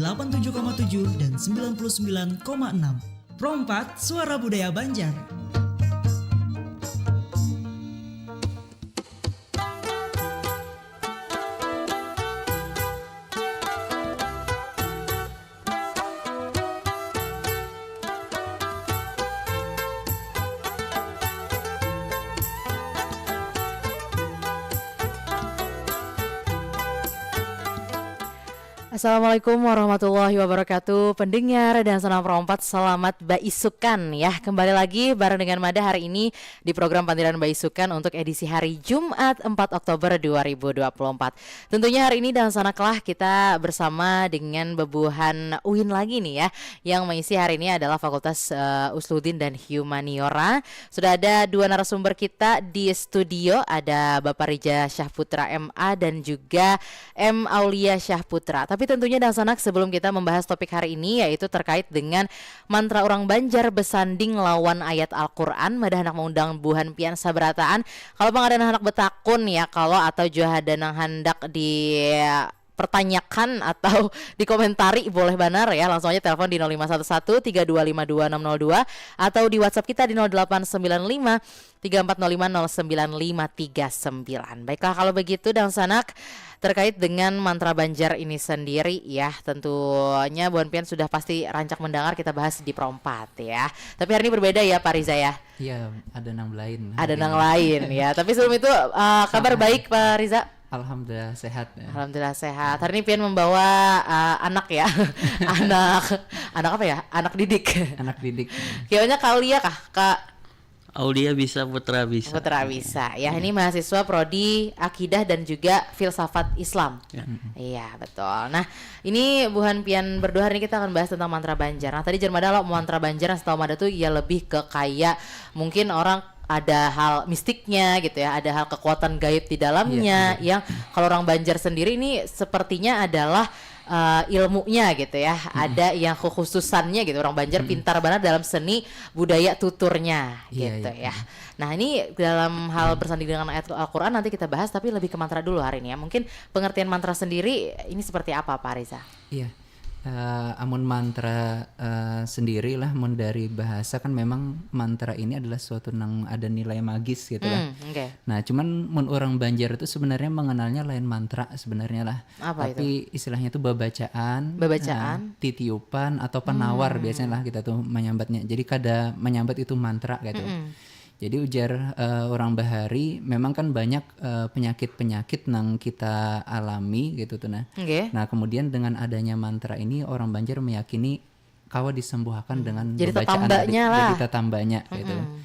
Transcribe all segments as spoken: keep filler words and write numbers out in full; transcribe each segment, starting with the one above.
delapan tujuh koma tujuh dan sembilan puluh sembilan koma enam. Pro empat, Suara Budaya Banjar. Assalamualaikum warahmatullahi wabarakatuh. Pendengar dan senang perompat, selamat baisukan ya. Kembali lagi bareng dengan Mada hari ini di program Pandiran Baisukan untuk edisi hari Jumat empat Oktober dua ribu dua puluh empat. Tentunya hari ini dan sanaklah kita bersama dengan bebuhan uin lagi nih ya. Yang mengisi hari ini adalah Fakultas eh, Usluddin dan Humaniora. Sudah ada dua narasumber kita di studio, ada Bapak Rija Syahputra M A dan juga M Aulia Syahputra. Tapi tentunya dan sanak, sebelum kita membahas topik hari ini, yaitu terkait dengan mantra orang Banjar besanding lawan ayat Al-Quran, Mada handak mengundang buhan pian sabarataan. Kalau pang ada anak betakun ya, kalau atau jua ada nang handak di pertanyakan atau dikomentari, boleh banar ya, langsung aja telepon di nol lima satu satu tiga dua lima dua enam nol dua atau di WhatsApp kita di nol delapan sembilan lima tiga empat nol lima nol sembilan lima tiga sembilan. Baiklah, kalau begitu dan sanak, terkait dengan mantra Banjar ini sendiri ya, tentunya buhan pian sudah pasti rancak mendengar kita bahas di Pro empat ya. Tapi hari ini berbeda ya Pak Riza ya. Iya, ada nang lain. Ada nang lain ya. Tapi sebelum itu uh, kabar baik Pak Riza? Alhamdulillah sehat. Ya. Alhamdulillah sehat. Hari ini pian membawa uh, anak ya, anak anak apa ya? Anak didik. Anak didik. Kayaknya Kaulia kah, Kak? Aulia bisa, Putra bisa. Putra bisa. Ya, ini mahasiswa prodi akidah dan juga filsafat Islam. Ya. Iya, betul. Nah, ini buhan pian berdua hari ini kita akan bahas tentang mantra Banjar. Nah, tadi Jermada lo mantra Banjar yang setahu Mada tuh ya lebih ke kayak mungkin orang ada hal mistiknya gitu ya, ada hal kekuatan gaib di dalamnya ya, yang kalau orang Banjar sendiri ini sepertinya adalah uh, ilmunya gitu ya, hmm. Ada yang kekhususannya gitu. Orang Banjar hmm. Pintar banget dalam seni budaya tuturnya iya, gitu iya. Ya. Nah ini dalam hal bersanding dengan ayat Al-Quran nanti kita bahas, tapi lebih ke mantra dulu hari ini ya. Mungkin pengertian mantra sendiri ini seperti apa Pak Reza? Iya. Uh, amun mantra uh, sendiri lah, mun dari bahasa kan memang mantra ini adalah suatu nang ada nilai magis gitu lah. Hmm, okay. Nah, cuman mun orang Banjar itu sebenarnya mengenalnya lain mantra sebenarnya lah. Apa Tapi itu? Istilahnya itu babacaan, babacaan. Uh, titiupan atau penawar hmm. Biasanya lah kita tuh menyambatnya. Jadi kada menyambat itu mantra gitu. Hmm. Jadi ujar uh, orang bahari memang kan banyak uh, penyakit-penyakit nang kita alami gitu tuh nah. Okay. Nah, kemudian dengan adanya mantra ini orang Banjar meyakini kawa disembuhkan hmm. Dengan jadi bacaan tadi, lah. Jadi tetambanya gitu. Mm-mm.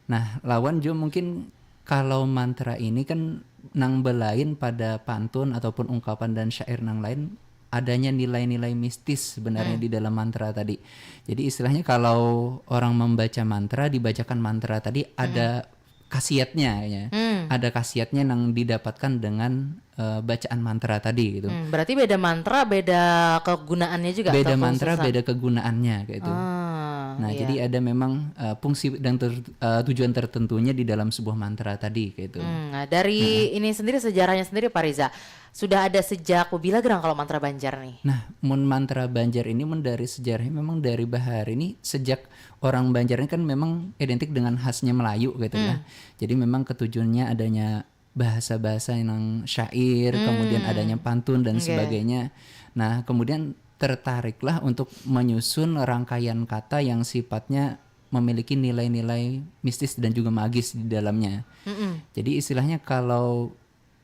Nah, lawan juga mungkin kalau mantra ini kan nang belain pada pantun ataupun ungkapan dan syair nang lain adanya nilai-nilai mistis sebenarnya hmm. Di dalam mantra tadi. Jadi istilahnya kalau orang membaca mantra, dibacakan mantra tadi hmm. Ada khasiatnya ya. Hmm. Ada khasiatnya yang didapatkan dengan uh, bacaan mantra tadi gitu. Hmm, berarti beda mantra, beda kegunaannya juga. Beda mantra, beda kegunaannya gitu. Ah, nah, iya. Jadi ada memang uh, fungsi dan ter, uh, tujuan tertentunya di dalam sebuah mantra tadi gitu. Hmm, nah, dari hmm. Ini sendiri sejarahnya sendiri Pak Riza. Sudah ada sejak bila gerang kalau mantra Banjar nih? Nah, mun mantra Banjar ini mun dari sejarahnya memang dari bahari ini sejak orang Banjar ini kan memang identik dengan khasnya Melayu gitu hmm. Ya. Jadi memang ketujuannya adanya bahasa-bahasa yang syair, hmm. Kemudian adanya pantun dan okay. Sebagainya. Nah, kemudian tertariklah untuk menyusun rangkaian kata yang sifatnya memiliki nilai-nilai mistis dan juga magis di dalamnya. Mm-mm. Jadi istilahnya kalau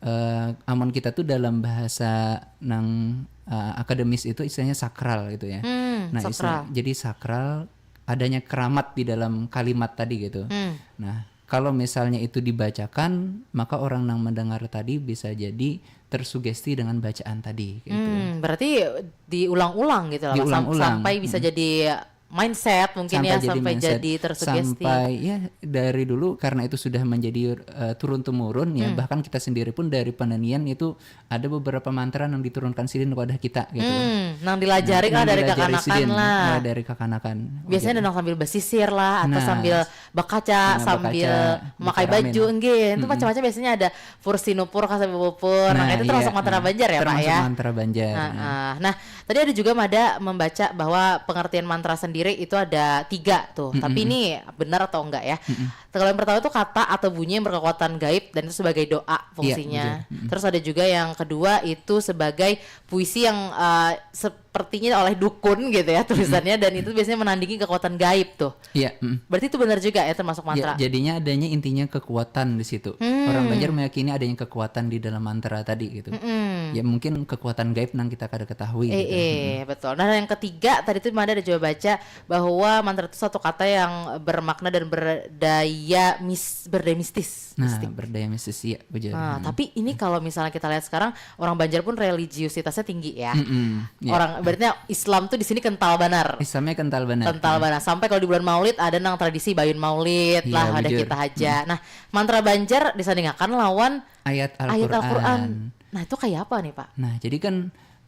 uh, amun kita tuh dalam bahasa nang uh, akademis itu istilahnya sakral gitu ya. Hmm, nah, sakral. Istilah, jadi sakral adanya keramat di dalam kalimat tadi gitu. Hmm. Nah, kalau misalnya itu dibacakan, maka orang yang mendengar tadi bisa jadi tersugesti dengan bacaan tadi gitu. Hmm, berarti diulang-ulang gitu lah. Diulang-ulang. Sampai bisa hmm. Jadi mindset mungkin sampai ya jadi sampai mindset, jadi tersugesti sampai ya dari dulu karena itu sudah menjadi uh, eh, turun temurun ya hmm. Bahkan kita sendiri pun dari penenian itu ada beberapa mantra yang diturunkan sidin kepada kita gitu hmm, yang dilajari lah dari kakanakan sidin, lah ya, dari kakanakan biasanya gitu. Ada sambil besisir lah atau nah, sambil bakaca nah, sambil bakaca, memakai baju enggih itu hmm. Macam-macam biasanya ada pursinupur kasih pupur nah, nah itu iya, termasuk mantra nah, Banjar ya Pak ya mantra Banjar nah, nah. Nah Tadi ada juga Mada membaca bahwa pengertian mantra sendiri itu ada tiga tuh. Mm-mm. Tapi ini benar atau enggak ya? Mm-mm. Kalau yang pertama itu kata atau bunyi yang berkekuatan gaib dan itu sebagai doa fungsinya. Iya, betul. Mm-mm. Terus ada juga yang kedua itu sebagai puisi yang uh, sepertinya oleh dukun gitu ya tulisannya, mm-mm, dan itu biasanya menandingi kekuatan gaib tuh. Iya. Mm. Berarti itu benar juga ya termasuk mantra. Ya, jadinya adanya intinya kekuatan di situ. Hmm. Orang Banjar meyakini adanya kekuatan di dalam mantra tadi gitu. Mm-mm. Ya mungkin kekuatan gaib nang kita kada ketahui. Eh, gitu. Eh, betul. Nah, yang ketiga tadi tuh Mada ada juga baca bahwa mantra itu satu kata yang bermakna dan berdaya mis berdaya mistis. Nah, mistik. Berdaya mistis ya, bujur. Nah, hmm, tapi ini kalau misalnya kita lihat sekarang orang Banjar pun religiusitasnya tinggi ya. Mm-mm, iya. Orang berarti Islam tuh di sini kental banar. Islamnya kental banar. Kental banar. Sampai kalau di bulan Maulid ada nang tradisi bayun Maulid. Iya, lah, ada bujur. Kita aja. Hmm. Nah, mantra Banjar disandingakan lawan ayat Al-Quran. Ayat Al-Quran. Nah, itu kayak apa nih, Pak? Nah, jadi kan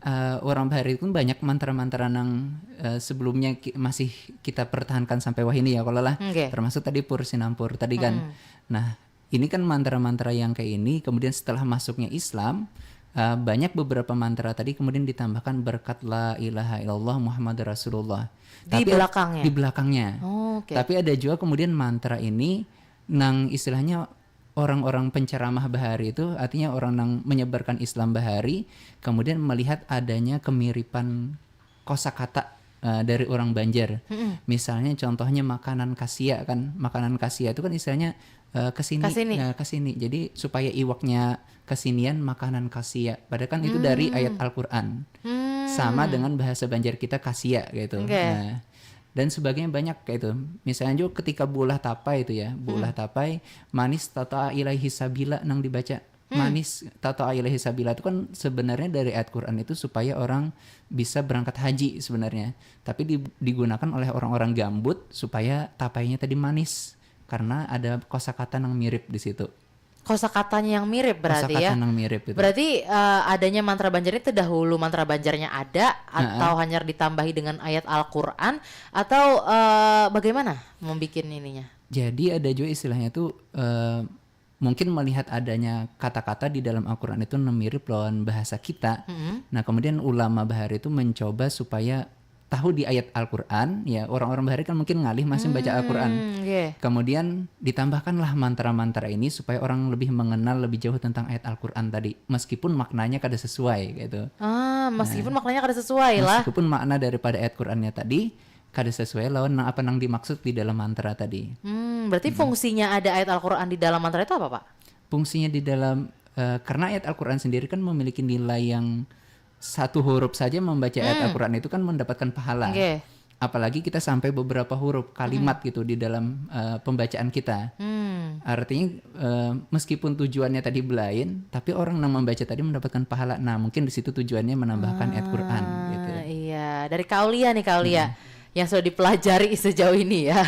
uh, orang bahari itu kan banyak mantra-mantra nang uh, sebelumnya ki masih kita pertahankan sampai wahini ya kalau lah. Okay. Termasuk tadi Pur Sinampur tadi kan. Hmm. Nah, ini kan mantra-mantra yang kayak ini kemudian setelah masuknya Islam uh, banyak beberapa mantra tadi kemudian ditambahkan berkat la ilaha illallah Muhammad Rasulullah. Di tapi belakangnya? Di belakangnya. Oh, okay. Tapi ada juga kemudian mantra ini nang istilahnya orang-orang penceramah bahari itu artinya orang yang menyebarkan Islam bahari kemudian melihat adanya kemiripan kosakata uh, dari orang Banjar. Mm-mm. Misalnya contohnya makanan kasia kan, makanan kasia itu kan istilahnya uh, kesini, kesini. Uh, kesini. Jadi supaya iwaknya kesinian makanan kasia. Padahal kan itu hmm. Dari ayat Al-Quran. Hmm. Sama dengan bahasa Banjar kita kasia gitu. Okay. Nah, dan sebagainya banyak kayak itu. Misalnya juga ketika bulah tapai itu ya, bulah hmm. Tapai manis tata ilaihi sabila nang dibaca. Hmm. Manis tata ilaihi sabila itu kan sebenarnya dari ayat Quran itu supaya orang bisa berangkat haji sebenarnya. Tapi di, digunakan oleh orang-orang gambut supaya tapainya tadi manis karena ada kosakata yang mirip di situ. Kosakatanya yang mirip berarti ya. Kosakata yang mirip itu. Berarti uh, adanya mantra Banjar ini terdahulu mantra Banjarnya ada atau uh-uh. Hanya ditambahi dengan ayat Al-Quran atau uh, bagaimana membuat ininya? Jadi ada juga istilahnya tuh uh, mungkin melihat adanya kata-kata di dalam Al-Quran itu mirip lawan bahasa kita. Mm-hmm. Nah kemudian ulama bahari itu mencoba supaya tahu di ayat Al-Quran, ya orang-orang bahari kan mungkin ngalih masih baca Al-Quran. Hmm, yeah. Kemudian ditambahkanlah mantra-mantra ini supaya orang lebih mengenal lebih jauh tentang ayat Al-Quran tadi, meskipun maknanya kada sesuai gitu. Ah, meskipun nah, maknanya kada sesuai lah. Meskipun makna daripada ayat Qurannya tadi kada sesuai lawan apa yang dimaksud di dalam mantra tadi. Hmm, berarti hmm. Fungsinya ada ayat Al-Quran di dalam mantra itu apa, Pak? Fungsinya di dalam uh, karena ayat Al-Quran sendiri kan memiliki nilai yang satu huruf saja membaca ayat hmm. Al-Quran itu kan mendapatkan pahala. Okay. Apalagi kita sampai beberapa huruf kalimat hmm. Gitu di dalam uh, pembacaan kita. Hmm. Artinya uh, meskipun tujuannya tadi belain, tapi orang yang membaca tadi mendapatkan pahala. Nah, mungkin di situ tujuannya menambahkan ah, ayat Quran gitu. Iya, dari kauliah nih kauliah. Hmm. Yang sudah dipelajari sejauh ini ya.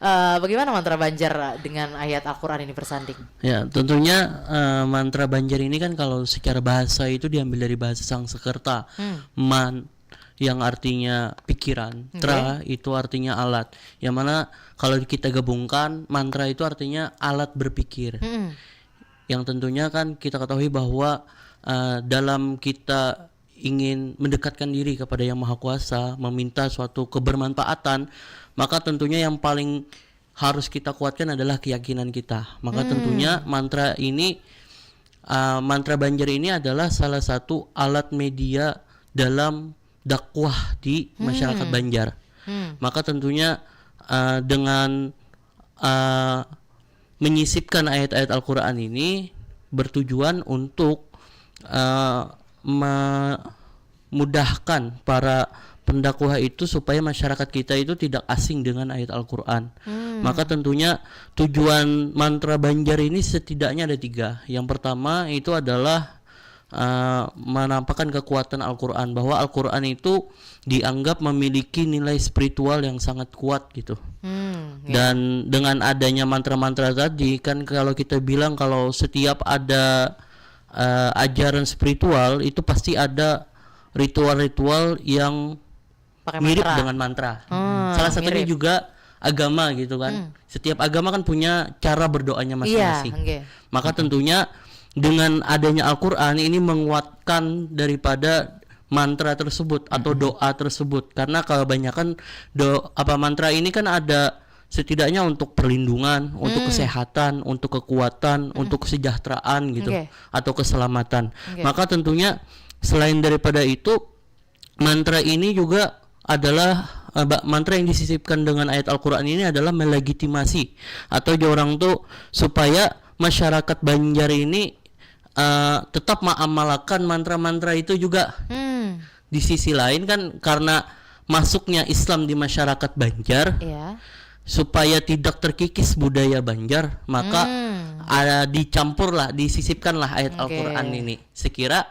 Uh, bagaimana mantra Banjar dengan ayat Al-Quran ini bersanding? Ya, tentunya uh, mantra Banjar ini kan kalau secara bahasa itu diambil dari bahasa Sanskerta. Hmm. Man yang artinya pikiran, okay. Tra itu artinya alat. Yang mana kalau kita gabungkan mantra itu artinya alat berpikir. Hmm. Yang tentunya kan kita ketahui bahwa uh, dalam kita ingin mendekatkan diri kepada Yang Maha Kuasa, meminta suatu kebermanfaatan, maka tentunya yang paling harus kita kuatkan adalah keyakinan kita. Maka hmm. Tentunya mantra ini, uh, mantra Banjar ini adalah salah satu alat media dalam dakwah di masyarakat hmm. Banjar. Hmm. Maka tentunya uh, dengan uh, menyisipkan ayat-ayat Al-Quran ini bertujuan untuk uh, memudahkan para pendakwah itu supaya masyarakat kita itu tidak asing dengan ayat Al-Quran. Hmm. Maka tentunya tujuan mantra Banjar ini setidaknya ada tiga. Yang pertama itu adalah uh, menampakkan kekuatan Al-Quran, bahwa Al-Quran itu dianggap memiliki nilai spiritual yang sangat kuat gitu. Hmm, ya. Dan dengan adanya mantra-mantra tadi kan kalau kita bilang kalau setiap ada uh, ajaran spiritual itu pasti ada ritual-ritual yang pakai mirip mantra. Dengan mantra. Hmm, salah satunya mirip. Juga agama gitu kan. Hmm. Setiap agama kan punya cara berdoanya masing-masing. Iya, okay. Maka tentunya dengan adanya Al-Quran ini menguatkan daripada mantra tersebut atau doa tersebut, karena kebanyakan do apa mantra ini kan ada setidaknya untuk perlindungan, untuk kesehatan, untuk kekuatan, untuk kesejahteraan gitu, Oke. Atau keselamatan. Oke. Maka tentunya selain daripada itu, mantra ini juga adalah eh, ba- mantra yang disisipkan dengan ayat Al-Qur'an ini adalah melegitimasi atau orang tuh supaya masyarakat Banjar ini eh, tetap mengamalkan mantra-mantra itu juga. Hmm. Di sisi lain kan karena masuknya Islam di masyarakat Banjar, Iya. supaya tidak terkikis budaya Banjar, maka Hmm. ada dicampurlah, disisipkanlah ayat Oke. Al-Qur'an ini. Sekira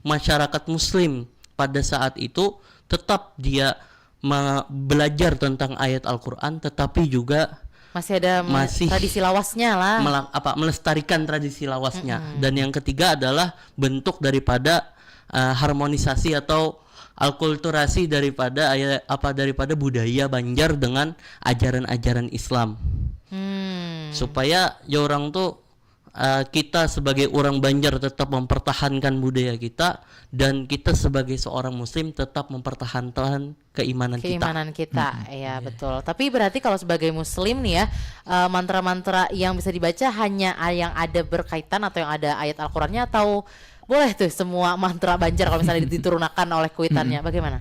masyarakat muslim pada saat itu tetap dia me- belajar tentang ayat Al-Qur'an, tetapi juga Masih ada me- Masih tradisi lawasnya lah. mela- apa melestarikan tradisi lawasnya. Dan yang ketiga adalah bentuk daripada uh, harmonisasi atau alkulturasi daripada aya- apa daripada budaya Banjar dengan ajaran-ajaran Islam. Hmm. Supaya ya orang tuh uh, kita sebagai orang Banjar tetap mempertahankan budaya kita dan kita sebagai seorang muslim tetap mempertahankan keimanan, Keimanan kita, ya betul. Tapi berarti kalau sebagai muslim nih ya, eh, mantra-mantra yang bisa dibaca hanya a- yang ada berkaitan atau yang ada ayat Al-Qur'annya atau boleh tuh semua mantra Banjar kalau misalnya diturunakan oleh kuitannya, bagaimana?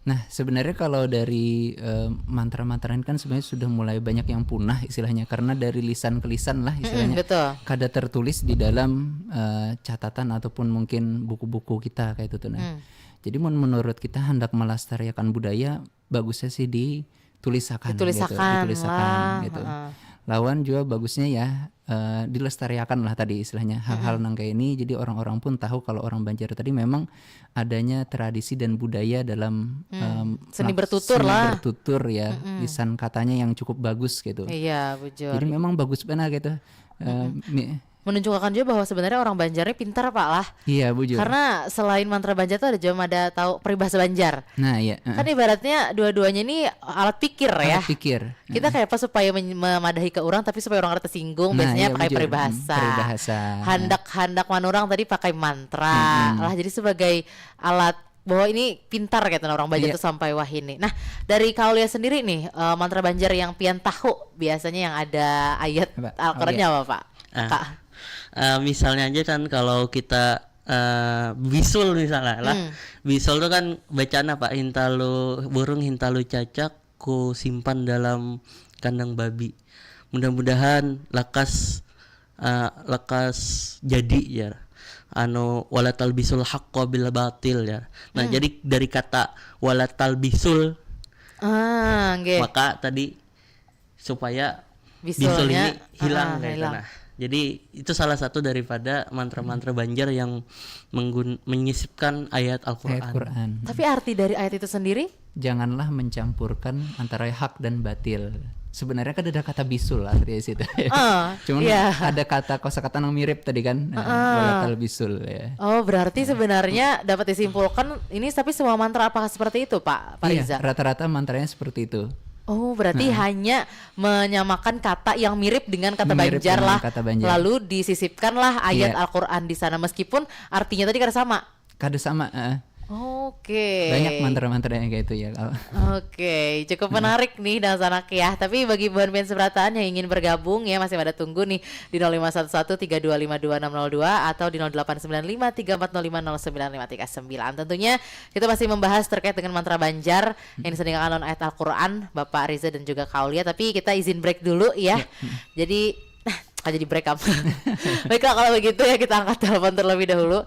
Nah, sebenarnya kalau dari eh, mantra-mantra ini kan sebenarnya sudah mulai banyak yang punah istilahnya, karena dari lisan ke lisan lah istilahnya. Betul. Kada tertulis di dalam eh, catatan ataupun mungkin buku-buku kita kayak itu tuh. Nah. Jadi mun menurut kita hendak melestariakan budaya, bagusnya sih ditulisakan gitu, Ditulisakan ditulisakan lah, gitu. Heeh. Lawan juga bagusnya ya eh, dilestariakan lah tadi istilahnya hal-hal nang kayak ini, jadi orang-orang pun tahu kalau orang Banjar tadi memang adanya tradisi dan budaya dalam em, Seni mak- bertutur seni lah. Bertutur ya, lisan katanya yang cukup bagus gitu. Iya, bujur. Jadi memang bagus benar gitu. Eh, mi- Menunjukkan juga bahwa sebenarnya orang Banjar ini pintar, Pak, lah. iya bujur. Karena selain mantra Banjar tuh ada juga ada tahu peribahasa Banjar. Nah ya. eh. Kan ibaratnya dua-duanya ini alat pikir ya. Alat pikir. Kita kayak apa supaya men- memadahi ke orang tapi supaya orang kada tersinggung, Nah, biasanya iya, pakai bujur. peribahasa. Hmm, peribahasa. Handak-handak manurang tadi pakai mantra. Lah, jadi sebagai alat bahwa ini pintar kata orang Banjar Iya. Tuh sampai wahini. Nah, dari Kaulia sendiri nih, eh, mantra Banjar yang pian tahu biasanya yang ada ayat Apa? Al-Qur'annya apa, Pak? Ah. Kak. Eh, misalnya aja kan kalau kita eh, bisul misalnya lah. Hmm. Bisul tuh kan bacaan apa? Hintalu burung, hintalu cacak, ku simpan dalam kandang babi. Mudah-mudahan lakas eh, lakas jadi ya. Anu wala talbisul haqqa bil batil ya. Nah, jadi dari kata wala talbisul Ah, nggih. maka tadi supaya Bisulnya, bisul ini hilang ah, kayak itu. hilang. Nah, jadi itu salah satu daripada mantra-mantra Banjar yang menggun- menyisipkan ayat Ayat Al-Qur'an. Quran. Tapi arti dari ayat itu sendiri? Janganlah mencampurkan antara hak dan batil. Sebenarnya kan ada kata bisul artinya situ. Ah, Cuman iya. ada kata kosakata yang mirip tadi kan. Nah, wala talbisul ya. Oh, berarti sebenarnya dapat disimpulkan ini, tapi semua mantra apakah seperti itu, Pak, Pak Iya, Riza? Rata-rata mantranya seperti itu. Oh, berarti hanya menyamakan kata yang mirip dengan kata Mirip Banjar dengan lah. Kata Banjar. Lalu disisipkanlah ayat Iya. Al-Qur'an di sana meskipun artinya tadi kada sama. Kada sama. Eh. Oke. Banyak mantra-mantra yang kayak itu ya. Kalau Oke, cukup menarik nih dan sanak ya. Tapi bagi buhan pian seberataan yang ingin bergabung ya, masih ada tunggu nih di nol lima satu satu tiga dua lima dua enam nol dua atau di nol delapan sembilan lima tiga empat nol lima nol sembilan lima tiga sembilan. Tentunya kita masih membahas terkait dengan mantra Banjar yang disandingkan lawan ayat Al-Quran, Bapak Riza dan juga Kaulia. Tapi kita izin break dulu ya. Jadi, nah, aja di break apa? Baiklah, kalau begitu ya, kita angkat telepon terlebih dahulu.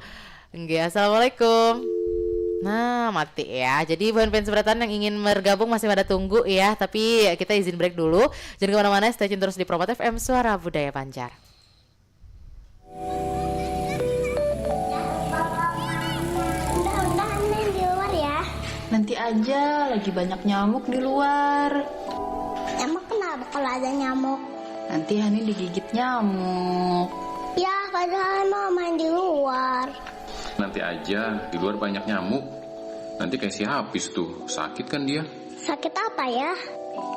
Nggih, assalamualaikum. Nah, mati ya. Jadi buhan pian seberataan yang ingin bergabung masih ada tunggu ya. Tapi kita izin break dulu. Jangan kemana-mana, stay tune terus di Promote F M, Suara Budaya Banjar. Udah-udahan main di luar ya. Nanti aja, lagi banyak nyamuk di luar. Emang kenapa kalau ada nyamuk? Nanti Hani digigit nyamuk. Ya, padahal mau main di luar. Nanti aja, di luar banyak nyamuk. Nanti kayak si Hapis tuh, sakit kan dia? Sakit apa ya?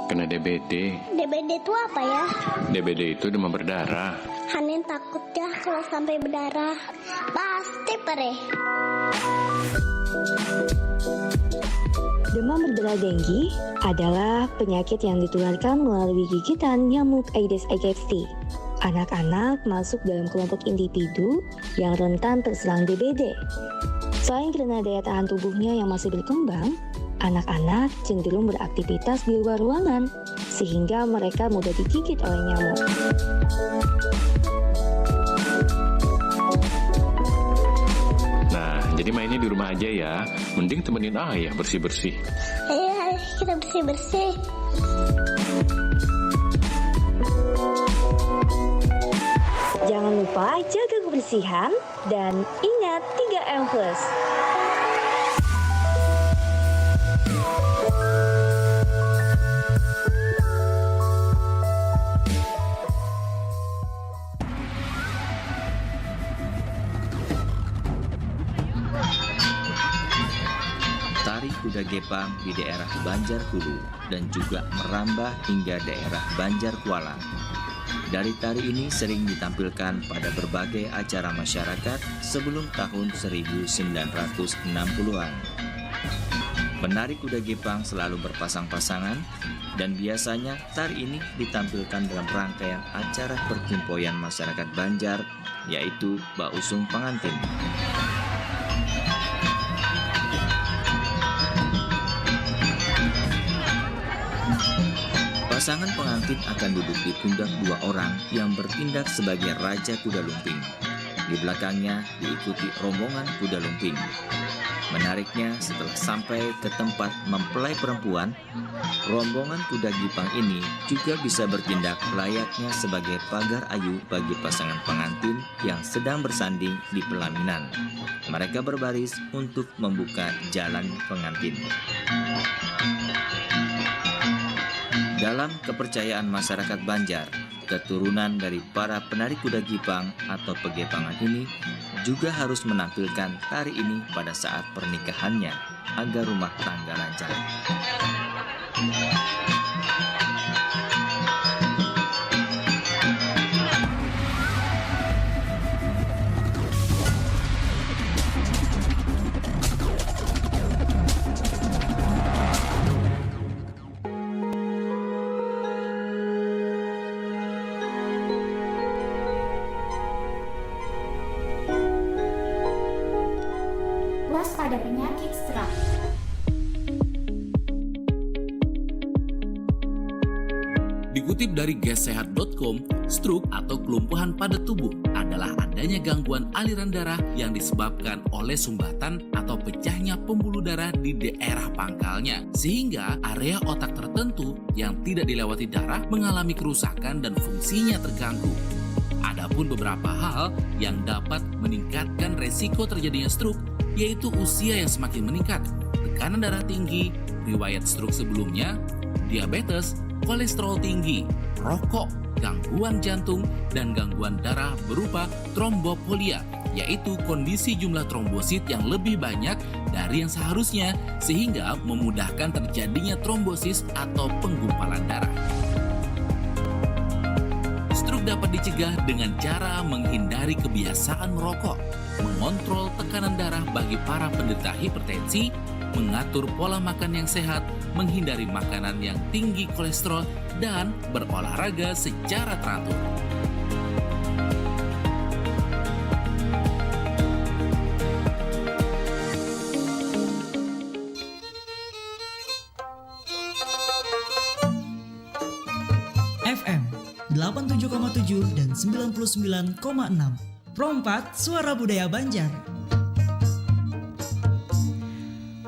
Kena D B D. D B D itu apa ya? D B D itu demam berdarah. Hanin takut ya kalau sampai berdarah. Pasti Demam berdarah denggi adalah penyakit yang ditularkan melalui gigitan nyamuk Aedes aegypti. Anak-anak masuk dalam kelompok individu yang rentan terserang D B D. Selain karena daya tahan tubuhnya yang masih berkembang, anak-anak cenderung beraktivitas di luar ruangan, sehingga mereka mudah digigit oleh nyamuk. Nah, jadi mainnya di rumah aja ya. Mending temenin ayah bersih-bersih. Ayo, ayo kita bersih-bersih. Jangan lupa jaga kebersihan dan ingat tiga M plus. Tari kuda gepang di daerah Banjar Hulu dan juga merambah hingga daerah Banjar Kuala. Dari tari ini sering ditampilkan pada berbagai acara masyarakat sebelum tahun seribu sembilan ratus enam puluhan. Penari kuda gepang selalu berpasang-pasangan dan biasanya tari ini ditampilkan dalam rangkaian acara pertimpoyan masyarakat Banjar, yaitu bausung pangantin. Pasangan pengantin akan duduk di pundak dua orang yang bertindak sebagai raja kuda lumping. Di belakangnya diikuti rombongan kuda lumping. Menariknya, setelah sampai ke tempat mempelai perempuan, rombongan kuda gipang ini juga bisa bertindak layaknya sebagai pagar ayu bagi pasangan pengantin yang sedang bersanding di pelaminan. Mereka berbaris untuk membuka jalan pengantin. Dalam kepercayaan masyarakat Banjar, keturunan dari para penari kuda gipang atau pegepangan ini juga harus menampilkan tari ini pada saat pernikahannya agar rumah tangga lancar. Waspada penyakit stroke. Dikutip dari gessehat dot com, stroke atau kelumpuhan padat tubuh adalah adanya gangguan aliran darah yang disebabkan oleh sumbatan atau pecahnya pembuluh darah di daerah pangkalnya, sehingga area otak tertentu yang tidak dilewati darah mengalami kerusakan dan fungsinya terganggu. Adapun beberapa hal yang dapat meningkatkan resiko terjadinya stroke yaitu usia yang semakin meningkat, tekanan darah tinggi, riwayat stroke sebelumnya, diabetes, kolesterol tinggi, rokok, gangguan jantung, dan gangguan darah berupa trombopolia, yaitu kondisi jumlah trombosit yang lebih banyak dari yang seharusnya, sehingga memudahkan terjadinya trombosis atau penggumpalan darah. Stroke dapat dicegah dengan cara menghindari kebiasaan merokok, mengontrol tekanan darah bagi para penderita hipertensi, mengatur pola makan yang sehat, menghindari makanan yang tinggi kolesterol, dan berolahraga secara teratur. F M delapan tujuh koma tujuh dan sembilan puluh sembilan koma enam. Pro empat, Suara Budaya Banjar.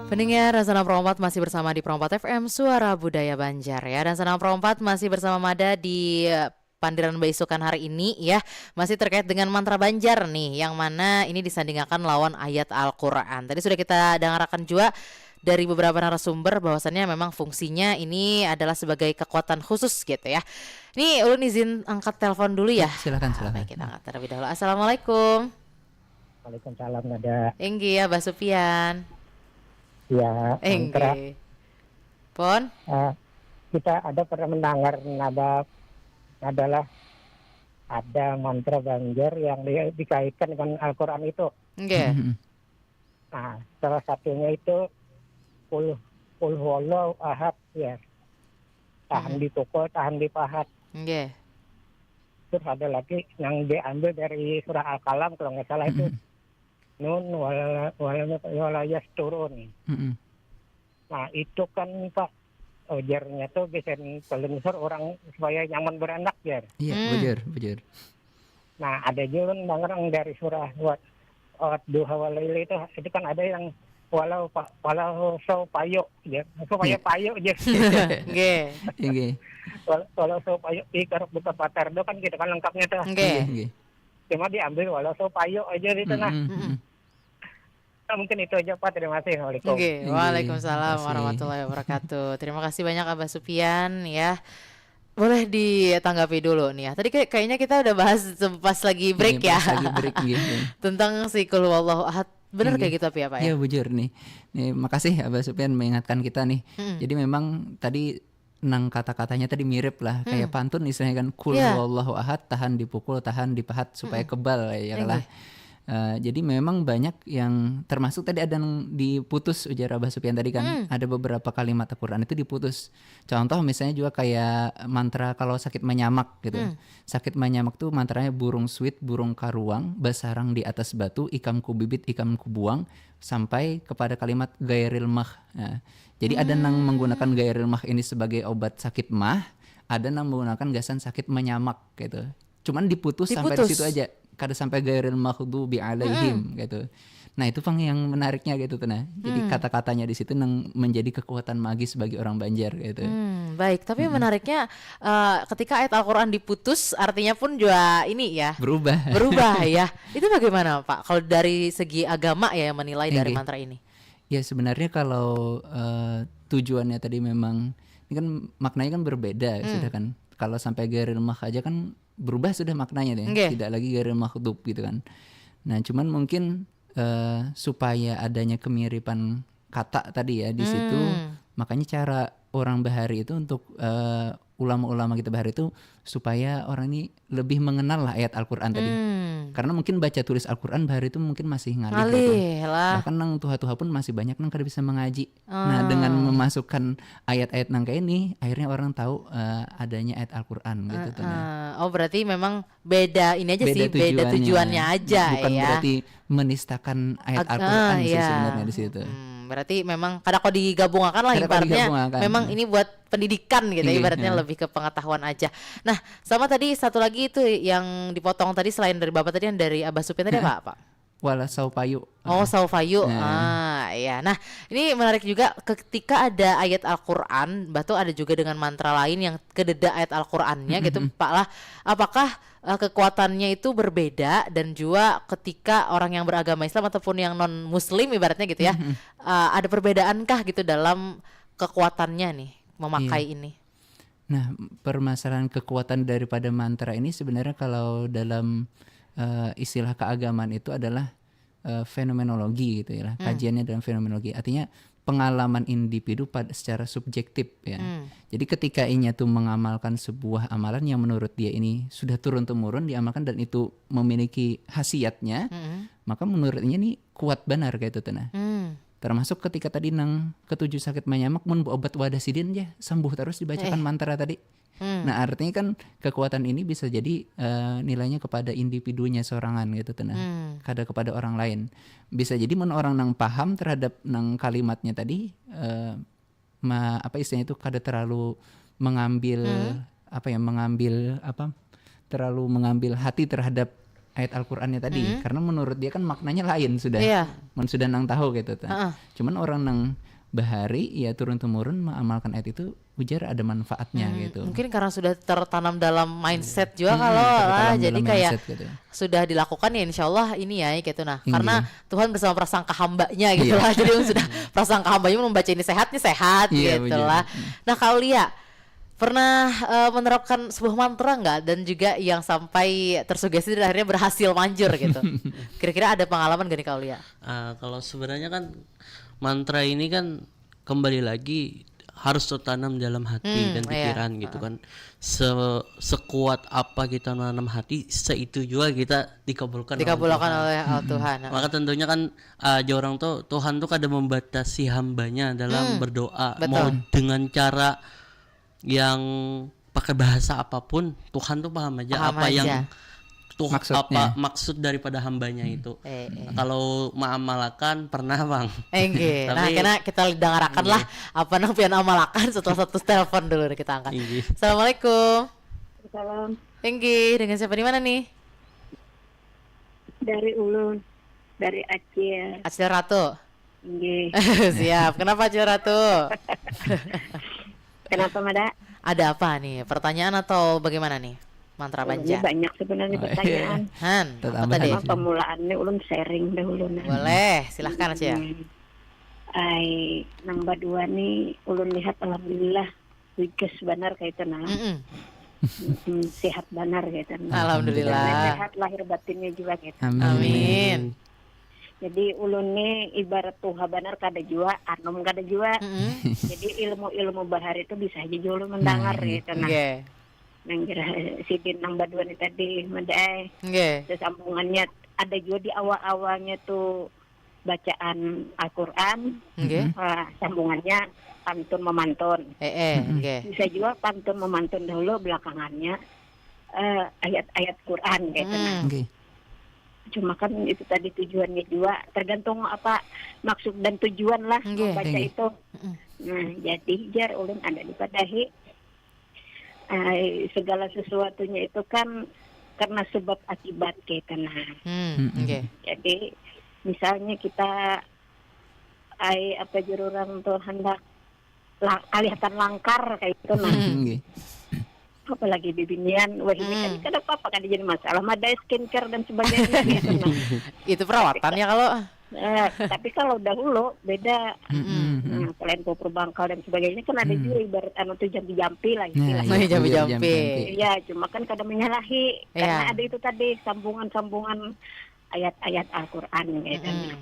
Pendengar Rasana Pro empat masih bersama di Pro empat F M Suara Budaya Banjar ya. Dan Sana Pro empat masih bersama Mada di pandiran baisukan hari ini ya, masih terkait dengan mantra Banjar nih, yang mana ini disandingakan lawan ayat Al-Quran. Tadi sudah kita dengarkan juga dari beberapa narasumber bahwasannya memang fungsinya ini adalah sebagai kekuatan khusus gitu ya. Ini ulun izin angkat telepon dulu ya. Silakan, silakan. Baik, kita angkat terlebih dahulu. Assalamualaikum. Waalaikumsalam, Nada. Inggih ya, Mbah Supian. Ya, Inggih. Pon? Uh, kita ada pernah mendengar nada adalah Ada mantra Banjar yang di, dikaitkan dengan Al-Quran itu. Nggih. Nah, salah satunya itu kul kul huwallahu ahad ya. Tahan Hmm. dipukul, tahan dipahat. Nggih. Terus ada lagi yang diambil dari surah Al-Qalam kalau nggak salah itu. Nun wala wala wala yasturun. Mm-mm. Nah, itu kan Pak ujarnya tuh bikin pelintir orang supaya nyaman beranak ya. Iya, Hmm. bujur, bujur. Nah, ada juga kan orang dari surah wat wat duha walaili itu itu kan ada yang walau pa- walau so payo ya. So payo Iya. payo aja. Nggih. Iya, nggih. Walau, walau so payo di karuk buka patar itu kan gitu kan lengkapnya tuh. Nggih. Iya, nggih. Cuma diambil walau so payo aja gitu nah. Mm-mm, Mm-mm. mm-mm. Nah, mungkin itu aja Pak. Terima kasih. Assalamualaikum. Nggih, Nggih, Waalaikumsalam makasih. Warahmatullahi Wabarakatuh. Terima kasih banyak Abah Supian ya. Boleh ditanggapi dulu nih ya. Tadi kayak kayaknya kita udah bahas pas lagi break Iya, ya. Pas lagi break, nggih, nggih. Tentang si Qul huwallahu ahad. Benar Nggih. Kayak gitu apa ya, Pak ya? Iya, bujur nih. Nih, makasih Abah Supian mengingatkan kita nih. Mm-mm. Jadi memang tadi nang kata-katanya tadi mirip lah, kayak Hmm. pantun istilahnya kan, kul Iya. huwallahu ahad, tahan dipukul, tahan dipahat supaya Mm-mm. kebal ya Iya, lah. Eh, jadi memang banyak yang termasuk tadi ada yang diputus ujar Abah Supian tadi kan. Hmm. Ada beberapa kalimat Al-Quran itu diputus. Contoh misalnya juga kayak mantra kalau sakit manyamak gitu. Hmm. Sakit manyamak tuh mantranya burung suit, burung karuang, basarang di atas batu, ikam ku bibit, ikam ku buang, sampai kepada kalimat gairil mah. Nah, jadi ada nang Hmm. menggunakan gairil mah ini sebagai obat sakit mah, ada nang menggunakan gasan sakit manyamak gitu. Cuman diputus sampai di Diputus. situ aja. Kada sampai gairil maghdubi alaihim gitu. Nah, itu pang yang menariknya gitu tuh nah. Jadi Hmm. kata-katanya di situ nang menjadi kekuatan magis bagi orang Banjar gitu. Hmm, baik. Tapi Mm-mm. menariknya eh, ketika ayat Al-Quran diputus, artinya pun juga ini ya Berubah. berubah ya. Itu bagaimana Pak? Kalau dari segi agama ya yang menilai dari Nggih. Mantra ini? Ya sebenarnya kalau eh, tujuannya tadi memang ini kan maknanya kan berbeda Hmm. sudah kan. Kalau sampai gairil mah aja kan berubah sudah maknanya deh. Nggih. Tidak lagi gairil maghdub gitu kan. Nah, cuman mungkin eh, supaya adanya kemiripan kata tadi ya di situ, Hmm. makanya cara orang bahari itu untuk eh, ulama-ulama kita bahari itu supaya orang ini lebih mengenal lah ayat Al-Quran tadi. Hmm. Karena mungkin baca tulis Al-Quran bahari itu mungkin masih ngalih gitu. Ngalih lah. Bahkan nang tuha-tuha pun masih banyak nang kada bisa mengaji. Nah, Ah. dengan memasukkan ayat-ayat nang kayak ini, akhirnya orang tahu eh, adanya ayat Al-Quran gitu tuh. Nah. Ah, oh, berarti memang beda ini aja Beda sih, beda tujuannya. Tujuannya aja Bukan ya. Berarti menistakan ayat Ag- Al-Quran ah, sih iya. sebenarnya di situ. Hmm, berarti memang kada kok digabungakan lah Kada kok ibaratnya. Digabungakan. Memang ini buat pendidikan gitu, Iya, ibaratnya iya. Lebih ke pengetahuan aja. Nah, sama tadi satu lagi itu yang dipotong tadi selain dari Bapak tadi, yang dari Abah Supian tadi apa, Pak? Wala saupayu. Oh, saufayu. Nah. Ah, iya. Nah, ini menarik juga ketika ada ayat Al-Quran, bah tuh ada juga dengan mantra lain yang kededa ayat Al-Qurannya gitu, Pak lah. Apakah eh, kekuatannya itu berbeda dan juga ketika orang yang beragama Islam ataupun yang non Muslim ibaratnya gitu ya, eh, ada perbedaankah gitu dalam kekuatannya nih memakai Iya. Ini? Nah, permasalahan kekuatan daripada mantra ini sebenarnya kalau dalam eh, istilah keagamaan itu adalah eh, fenomenologi gitu ya, lah. Hmm. Kajiannya dalam fenomenologi. Artinya pengalaman individu pada secara subjektif ya. Hmm. Jadi ketika inya tuh mengamalkan sebuah amalan yang menurut dia ini sudah turun temurun diamalkan dan itu memiliki khasiatnya, Mm-mm. maka menurut inya nih kuat benar kayak itu tuh nah. Hmm. Termasuk ketika tadi nang ketujuh sakit manyamak mun beobat wadah sidin ya, sembuh terus dibacakan Eh. mantra tadi. Hmm. Nah, artinya kan kekuatan ini bisa jadi eh, nilainya kepada individunya sorangan gitu tuh nah. Hmm. Kada kepada orang lain. Bisa jadi mun orang nang paham terhadap nang kalimatnya tadi eh, ma, apa istilahnya itu kada terlalu mengambil Hmm. apa ya, mengambil apa, terlalu mengambil hati terhadap ayat Al-Qur'annya tadi. Hmm. Karena menurut dia kan maknanya lain sudah. Iya. Mun sudah nang tahu gitu tuh. Heeh. Cuman orang nang bahari ya turun temurun mengamalkan ayat itu ujar ada manfaatnya Hmm, gitu. Mungkin karena sudah tertanam dalam mindset juga Hmm, kalau lah, tertanam jadi dalam kayak mindset gitu. Sudah dilakukan ya, insya Allah ini ya gitu nah. Iya. Karena Tuhan bersama prasangka hambanya gitu Iya. lah. Jadi sudah prasangka hambanya membaca ini sehat nih, sehat Iya, gitu bener. Lah. Nah, Kak Aulia pernah eh, menerapkan sebuah mantra nggak dan juga yang sampai tersugesti dan akhirnya berhasil manjur gitu? Kira-kira ada pengalaman gak nih, Kak Aulia? Ah, kalau sebenarnya kan mantra ini kan kembali lagi harus tertanam dalam hati hmm, dan iya. pikiran gitu uh-uh. kan. Se sekuat apa kita menanam hati, seitu juga kita dikabulkan, dikabulkan oleh, oleh Tuhan. Maka tentunya kan uh, orang tuh Tuhan tuh kada membatasi hambanya dalam hmm, berdoa betul. Mau dengan cara yang pakai bahasa apapun, Tuhan tuh paham aja paham apa aja. Yang tuh maksudnya. Apa maksud daripada hambanya hmm. itu. Eh, eh. Kalau mengamalkan pernah bang. Enggih. Nah, kena kita dengarakan lah apa nang pian amalakan setelah satu telepon dulu kita angkat. Enggih. Assalamualaikum. Salam. Enggih, dengan siapa di mana nih? Dari Ulun, dari Acil. Acil Ratu. Enggih. Siap. Kenapa Acil Ratu? Kenapa Mada? Ada apa nih? Pertanyaan atau bagaimana nih? Mantra Banjar. Ini banyak sebenarnya oh, pertanyaan. Iya. Han, apa tadi? Pertama pemulaannya ulun sharing dahulu nah. Boleh, silahkan aja. Hmm. Ai nang badua nih ulun lihat alhamdulillah wiges banar kayak itu nah. Mm -mm. Mm -mm, sehat banar kayak itu nah. Alhamdulillah. Sehat lahir batinnya juga kayak itu. Amin. Amin. Jadi ulun ni ibarat tuha banar kada jua, anum kada jua. Mm -hmm. Jadi ilmu-ilmu bahari tu bisa aja jua ulun mendangar nah, gitu nah. Okay. Nang kira sidin nang badua ni tadi madai. Okay. Terus sambungannya ada jua di awal-awalnya tu bacaan Al-Quran. Okay. Uh, sambungannya pantun memantun. Eh, eh, okay. Bisa jua pantun memantun dahulu belakangannya uh, ayat-ayat Quran gitu mm. Nah. Okay. Cuma kan itu tadi tujuannya juga tergantung apa maksud dan tujuan lah okay. Membaca okay. Itu. Mm. Nah, jadi jar ulun ada dipadahi. Ay, segala sesuatunya itu kan karena sebab akibat kayak itu nah. Hmm, okay. Jadi misalnya kita ay apa jururang tuh hendak lang kalihatan langkar kayak itu nah. Hmm. Okay. Apalagi bibinian wah ini hmm. Kan kada apa-apa kada jadi masalah madai skincare dan sebagainya gitu nah. Itu perawatan ya kalau eh, tapi kalau dahulu beda mm -mm. Nah, selain pupur bangkal dan sebagainya kan ada mm. Juga ibarat anu tuh jampi-jampi lah istilah nah, iya, jampi-jampi iya cuma kan kada menyalahi iya. Karena ada itu tadi sambungan-sambungan ayat-ayat Al-Quran gitu mm -mm.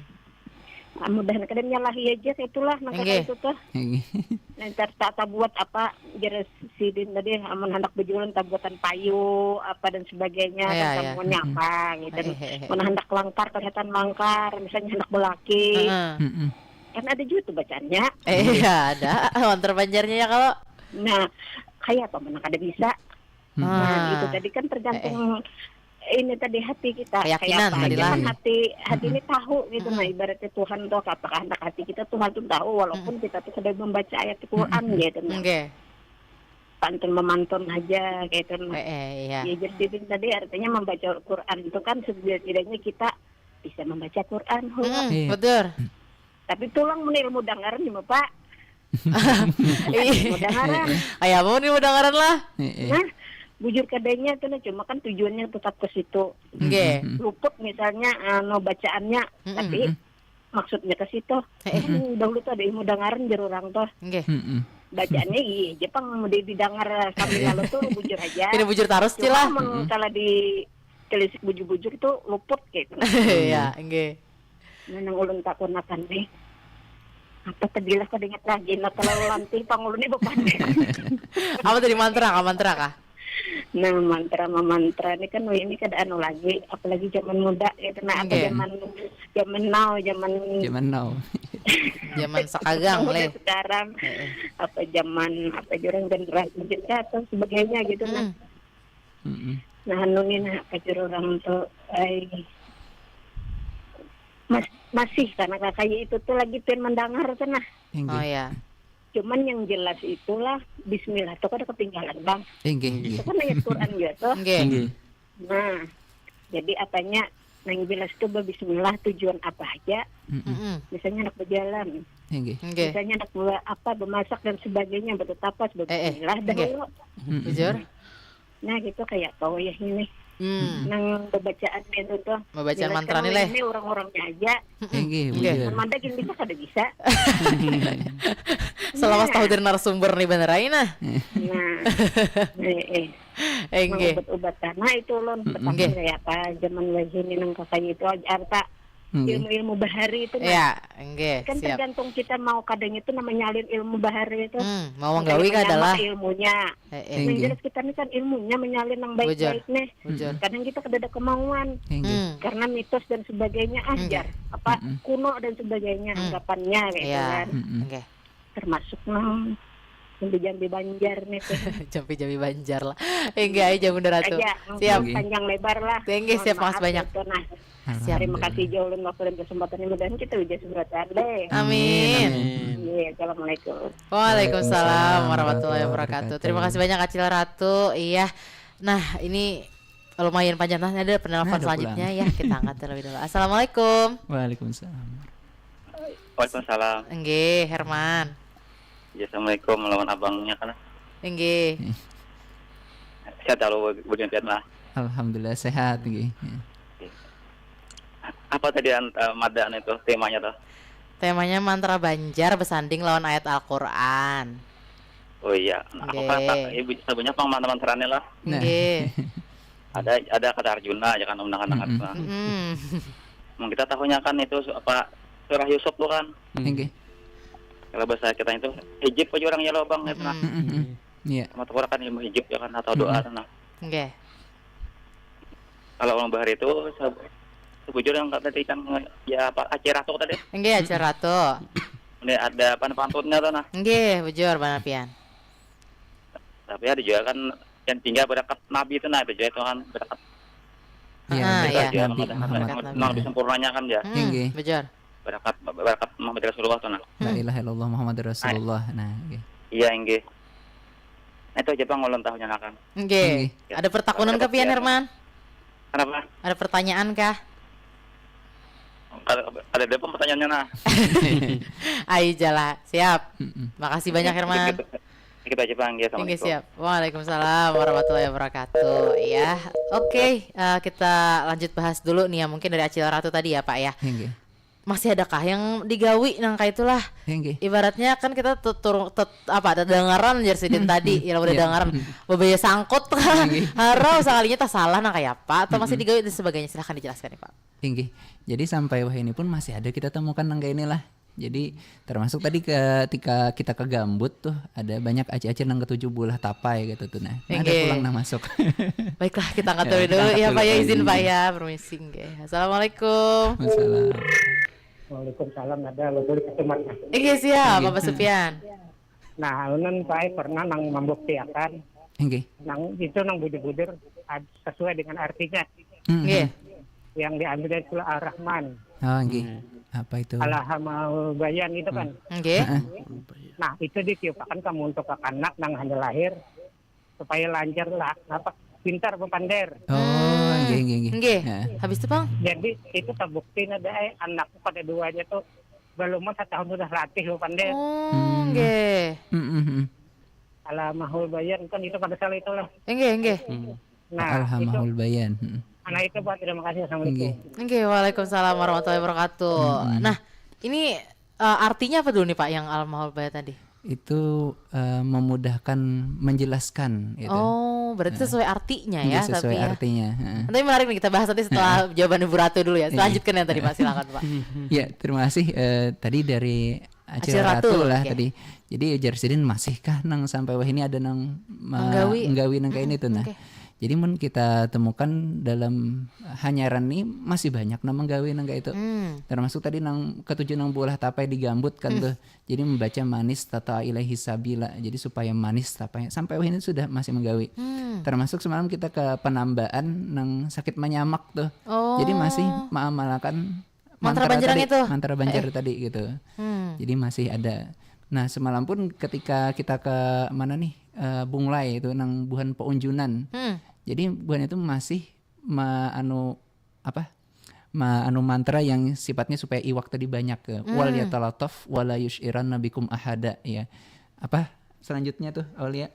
Mudahan kada nyalahi aja kayak itulah nang kata itu tuh. Nang tak buat apa jelas sidin tadi amun hendak berjualan tak buatan payu apa dan sebagainya ya, kan ya. Apa gitu. Mana hendak langkar kelihatan langkar misalnya hendak belaki. Uh -huh. Kan ada juga tuh bacaannya. Eh, iya ada. Mantra Banjarnya ya kalau. Nah, kayak apa mana kada bisa. Hmm. Nah, itu tadi kan tergantung eh, eh. Ini tadi hati kita keyakinan kayak apa tadi lah. Kan hati hati hmm. Ini tahu gitu hmm. Nah ibaratnya Tuhan tuh apakah hendak hati kita Tuhan tuh tahu walaupun hmm. Kita tuh sudah membaca ayat Quran hmm. Gitu nah. Okay. Pantun memantun aja gitu nah. Eh, eh, iya. Ya jadi tadi artinya membaca Quran itu kan setidaknya kita bisa membaca Quran hmm. Iya. Betul. Tapi tulang menilmu dangaran cuma pak Iya. Mudangaran. Kayak apa nih mudangaran lah? Nah, bujur kadanya tuh nah, cuma kan tujuannya tetap ke situ. Oke. Luput misalnya anu bacaannya, tapi maksudnya ke situ. Kan dahulu tuh ada ilmu dangaran jar orang tuh. Oke. Bacaannya iya aja pang mau didangar sambil lalu tuh bujur aja. Tidak bujur terus sih lah. Kalau di telisik bujur-bujur itu luput kayak gitu. Iya, oke. Nah, nang ulun takunakan nih. Apa tadi lah kada ingat lagi, nah terlalu lantih pang ulun ni bepander. Apa tadi mantra kah, mantra kah? Nah, mantra memantra ni kan wah ini kada anu lagi, apalagi zaman muda gitu. Nah, apa zaman zaman now, zaman zaman now. Zaman sakagang leh. Sekarang apa zaman apa jurang generasi kita atau sebagainya gitu nah. Nah, anu ni nah apa jurang tu ai Mas, masih karena kakaknya itu tuh lagi pengen mendengar tuh nah. Inggih. Oh ya. Cuman yang jelas itulah Bismillah tuh kada ketinggalan bang. Inggih, inggih. Itu kan ayat Quran juga tuh. Inggih. Inggih. Nah, jadi apanya yang jelas tuh Bismillah tujuan apa aja. Mm -mm. Misalnya anak berjalan. Inggih. Inggih. Misalnya anak apa bermasak dan sebagainya bertetapas eh, eh. Bismillah dahulu. Mm -mm. Bujur. Nah gitu kayak apa wayah ini hmm. Nang bacaan itu tuh bacaan mantra nih leh ini orang-orangnya aja. Inggih, inggih. Sama ada gini bisa kada bisa. Selawas tahu dari narasumber nih bener aja nah. Nah eh eh eh ubat-ubatan nah itu ulun petang kayak apa zaman wayah ini nang kakaknya itu aja arta Nggih. Ilmu-ilmu bahari itu nah. Ya, nggih, Kan siap. tergantung kita mau kadanya itu nama nyalin ilmu bahari itu. Hmm, mau menggawi kah adalah? Ilmunya. Eh, Yang eh. Jelas kita ini kan ilmunya menyalin yang baik-baik nih. Bujur. Kadang kita kada ada kemauan Nggih. Hmm. Karena mitos dan sebagainya Hmm. ajar apa Mm-mm. kuno dan sebagainya Hmm. anggapannya kayak gitu Ya, kan. Mm-mm. oke. Termasuk nang jambi-jambi Banjar nih teh. Jambi-jambi Banjar lah. Enggak aja Bunda Ratu. Aja Siap. Nggih. Panjang lebar lah. Nggih, nggih, Mohon siap, makasih maaf banyak. Gitu, nah. Siap. Terima kasih jauh ulun waktu dan kesempatannya mudahan kita bisa sebuatan deh. Amin. Iya, assalamualaikum. Waalaikumsalam warahmatullahi Warahmatullahi wabarakatuh. wabarakatuh. Terima kasih banyak Acil Ratu. Iya. Nah, ini lumayan panjang nah, ada penelpon Nah, ada selanjutnya pulang. Ya, kita angkat terlebih dulu. Assalamualaikum. Waalaikumsalam. Waalaikumsalam. Enggih, Herman. Ya, assalamualaikum lawan abangnya kan. Enggih. Sehat lalu bagian pian lah. Alhamdulillah sehat nggih. Ya. Apa tadi an- eh, mada anu itu temanya tuh? Temanya mantra Banjar bersanding lawan ayat Al-Qur'an. Oh iya, nah, aku Nggih. kan tak ibu sabunnya pang mantra-mantranya lah. Nah. Nggih. Ada ada kata Arjuna aja kan undangan Mm-mm. nah. Mm-mm. Emang kita tahunya kan itu su- apa surah Yusuf tuh kan. Nggih. Kalau bahasa kita itu hijib aja orangnya lobang gitu nah. Mm-mm. Mm-mm. Iya. Sama tuh kan ilmu hijib ya kan atau doa Mm-mm. tuh nah. Nggih. Kalau orang bahari itu se- sebujur yang kata tadi kan ya apa acara tuh tadi. Nggih, Acil Ratu. Ini ada apa pantunnya tuh nah. Nggih, bujur banar pian. Tapi ada juga kan yang tinggal berkat Nabi itu nah itu juga itu kan berkat Ah, berkat iya. juga Nabi Muhammad Muhammad. Berkat Nabi. Nah, lebih sempurnanya kan ya. Hmm, Nggih. bujur. Berkat berkat Muhammad Rasulullah tuh nah. La ilaha illallah Muhammad Rasulullah. Nah, nggih. Iya enggih. Nah, itu aja bang ulun tahunya nah kan. Nggih. Nggih. Ada pertakunan kah pian, Herman? Kenapa? Ada pertanyaan kah? Ada ada apa pertanyaannya nah? Ayo jalan. Siap. Mm-mm. Makasih banyak, Herman. Kita, kita aja bang ya. Oke, Assalamualaikum. Siap. Waalaikumsalam warahmatullahi wabarakatuh. Ya, oke, eh, kita lanjut bahas dulu nih ya, mungkin dari Acil Ratu tadi ya, Pak ya. Nggih. Masih adakah yang digawi nang kayak itulah? Nggih. Ibaratnya kan kita tuh turun tet, apa ada dengaran jar sidin tadi, ya udah Iya. dengaran bebaya sangkut kan. Nggih. Harau sekalinya tak salah nang kayak apa atau masih digawi dan sebagainya, silahkan dijelaskan nih, Pak. Inggih. Jadi sampai wahini pun masih ada kita temukan nang kayak inilah. Jadi termasuk tadi ketika kita ke Gambut tuh ada banyak acil-acil nang ketujuh bulah tapai gitu tuh nah. Nah, ada Inggih. Pulang nang masuk. Baiklah, kita angkat Ya, terlebih kita dulu angkat ya, dulu Pak ya, kali izin ini. Pak ya, permisi nggih. Assalamualaikum. Masalah. Waalaikumsalam, ada Lubul Ketumat. Inggih siap, Inggih. Bapak Sufyan. Nah, ulun saya pernah nang membuktiakan Inggih. nang itu nang bujur-bujur ad- sesuai dengan artinya Hmm. Nggih. yang diambil dari surah Ar-Rahman. Oh, inggih. Apa itu? Alhamahu bayan itu kan. Nggih. Heeh. Nah, itu ditiupakan kamu untuk anak nang hendak lahir supaya lancar lah, apa pintar bepander. Oh, inggih inggih inggih. Nggih. Heeh. Habis itu, Bang? Jadi itu terbukti ada eh, anak pada duanya tuh belum satu tahun sudah latih bepander. Oh, nggih. Hmm, hmm, hmm. Alhamahu bayan kan itu pada salah itulah. Nggih, nggih. Nah, itu Alhamahu bayan. Hmm. Nah, itu Pak, terima kasih. Assalamualaikum. Inggih. Nggih, waalaikumsalam warahmatullahi wabarakatuh. Mm-mm. Nah, ini eh, artinya apa dulu nih Pak yang alhamahu bayan tadi? Itu eh, memudahkan menjelaskan gitu. Oh, berarti sesuai artinya ya, Inggih, sesuai tapi ya. Artinya. Heeh. Nanti menarik nih kita bahas nanti setelah jawaban Ibu Ratu dulu ya. Iya. Lanjutkan yang tadi Pak, silakan Pak. Ya, terima kasih eh, tadi dari Acil Acil Ratu, Ratu lah oke. Tadi. Jadi ujar sidin masihkah nang sampai wah ini ada nang ma- Menggawi. Menggawi nang kayak ini tuh nah. Oke. Jadi mun kita temukan dalam hanyaran nih masih banyak nang menggawi nang kayak itu. Hmm. Termasuk tadi nang ketujuh nang buah tapai digambut kan tuh. Jadi membaca manis tata ilahi sabila. Jadi supaya manis tapai sampai wah ini sudah masih menggawi. Hmm. Termasuk semalam kita ke penambaan nang sakit menyamak tuh. Oh. Jadi masih mengamalkan Mantra Banjar tadi, itu? Mantra Banjar Eh. Tadi gitu. Hmm. Jadi masih ada. Nah, semalam pun ketika kita ke mana nih? Eh, Bunglai itu nang buhan Peunjunan. Hmm. Jadi buhan itu masih ma anu apa? Ma anu mantra yang sifatnya supaya iwak tadi banyak ke Hmm. wal yatalataf wala yushiranna bikum ahada ya. Apa selanjutnya tuh Aulia?